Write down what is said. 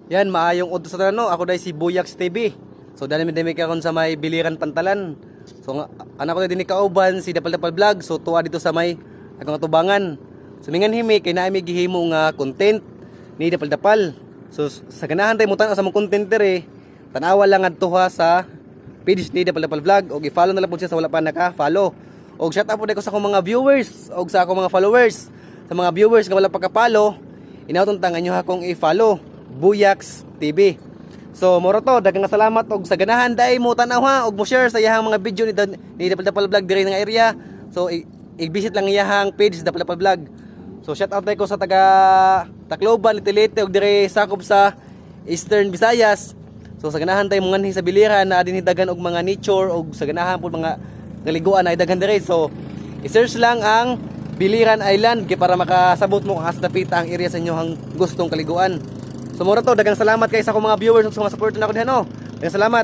Yan, maayong udto sa tanan, no. Ako dahil si Buyax TV. So dali mi dimi karon sa may Biliran, Pantalan. So nga, anak ko dinhi kauban si Dapal Dapal Vlog. So tuwa dito sa may akong atubangan. So mingan himi kay naa mi gihimo nga content ni Dapal Dapal. So sa ganahan tayo mo tan-aw sa mong content diri, tan-awa lang adto ha sa page ni Dapal Dapal Vlog og i-follow na lang po siya sa wala pa naka-follow. Og shout out po ko sa akong mga viewers og sa akong mga followers. Sa mga viewers nga wala pa ka-follow, inawton tangan nyo akong i-follow, Buyax TV. So moro to, daghang salamat og sa ganahan dai mo tan-aw ha og mo share sa iyahang mga video ni Dapal Dapal Vlog diri nga area. So i-visit lang iyahang page, Dapal Dapal Vlog. So shout out ko sa taga Tacloban, Liti-Liti og diri sakop sa Eastern Visayas. So sa ganahan tayo mga sa Biliran na din dagan og mga nature og sa ganahan po mga kaliguan na daghan diri. So i-search lang ang Biliran Island kay para makasabot mo kung asa dapita ang area sa inyong gustong kaliguan. So mura to, daghang salamat kay sa akong mga viewers ug sa mga supporter nako diha, no. Daghang salamat.